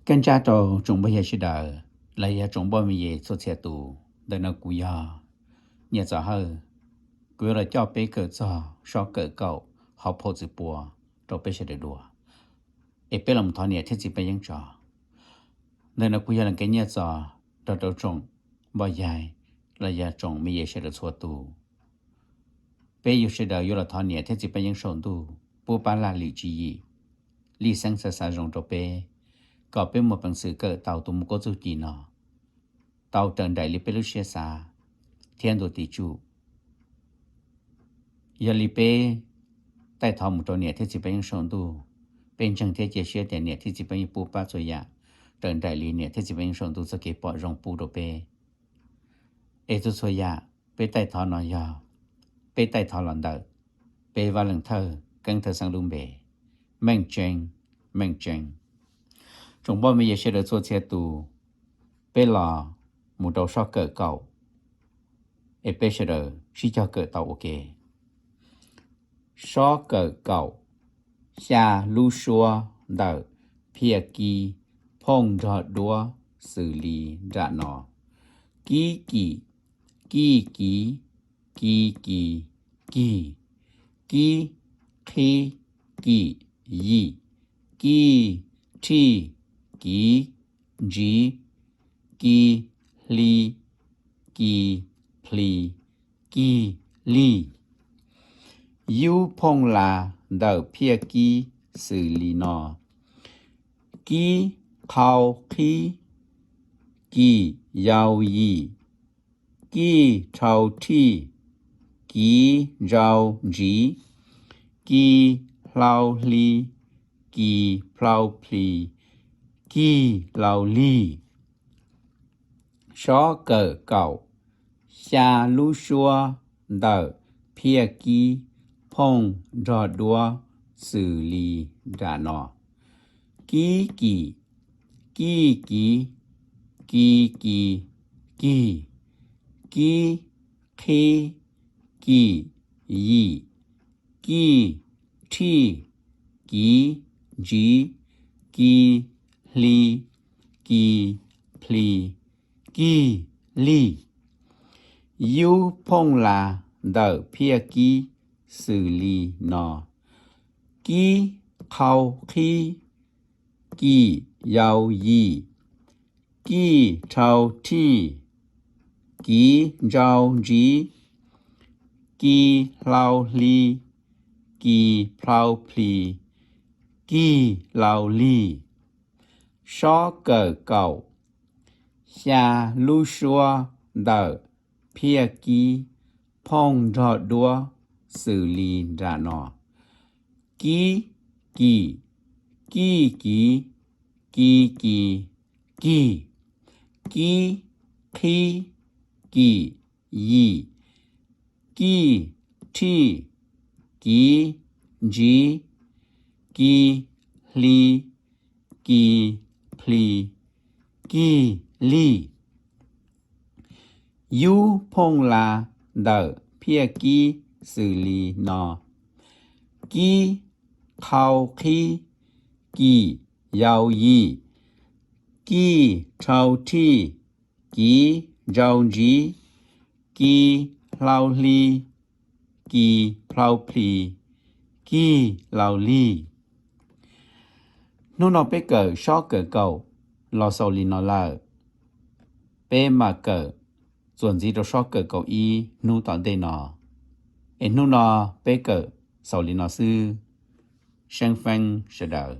Kab ntsab rau tsoom npoj yag sawv daws los yog tsoom npoj me yes txhua txhia tus. Ntawm no kuv yog Nyiaj Txos Hawj, kuv yuav los coj peb kawm txog sob kawm kaum hauv phau Txwm Pua rau peb sawv daws dua, es peb los thov niam thiab txiv paj yeeb tso. Ntawm no kuv yog Leej Kev Nyiaj Txos nrog rau tsoom npoj yag los yog tsoom me yes sawv daws txhua tus. Peb yuav sawv daws yuav los thov niam thiab txiv paj yeeb saum ntuj pub pab laj lim tswv yim, lij xeeb xav xav zoo rau peb, kom peb muaj peev xwm kawm tau tus mus koob txuj ci no tau raws nraim li peb lub siab xav thiab ntuj tim tsum. Yog li peb taij thov mus rau niam thiab txiv paj yeeb saum ntuj, peb ntseeg thiab cia siab tias niam thiab txiv paj yeeb pub pab txhua yam raws nraim li niam thiab txiv paj yeeb saum ntuj txoj kev pom zoo pub rau peb. Es txhua txhua yam peb taij thov no yog peb taij thov los ntawm peb Vaj Leej Thawj Keeb Thawj Xeeb lub npe, meej tseeb, meej tseeb. Tsoom npoj me yes sawv daws txhua txhia tus, peb los mus rau sob kawm kaum, es peb sawv daws sib cog kawm tau ua ke. Sob kawm kaum, xya lub suab ntawm phiaj kib phooj nrog duab xws li nram no: kib kim, kij kiv, ki ki, kig, kib qhib, kim yim, kij rhij, kiv ntsiv, ki hli, ki plhis, kig lig. Yub phooj las ntawm phiaj kib xws li no: kib qhau qhib, kim yau yim, kij rhau rhij, kiv ntsau ntsiv, ki hlau hli, ki plhau plhis, kig lau lig. Sob kawm kaum, xya lub suab ntawm phiaj kib phooj nrog duab xws li nram no: kib kim, kij kiv, ki ki, kig, kib qhib, kim yim, kij rhij, kiv ntsiv, ki hli, ki plhis, kig lig. Yub phooj las ntawm phiaj kib xws li no: kib qhau qhib, kim yau yim, kij rhau rhij, kiv ntsau ntsiv, ki hlau hli, ki plhau plhis, kig lau lig. Sob kawm kaum, xya lub suab ntawm phiaj kib phooj nrog duab xws li nram no: kib kim, kij kiv, ki ki, kig, kib qhib, kim yim, kij rhij, kiv ntsiv, ki hli, ki plhis, kig lig. Yub phooj las ntawm phiaj kib xws li no: kib qhau qhib, kim yau yim, kij rhau rhij, kiv ntsau ntsiv, ki hlau hli, ki plhau plhis, kig lau lig. Hnub no peb kawm sob kawm kaum los xaus li no lawm. Peb mam kawm txuas ntxiv rau sob kawm kaum ib hnub tom ntej no. Es hnub no peb kawm xaus li no xwb. Seeb feeb sawv daws.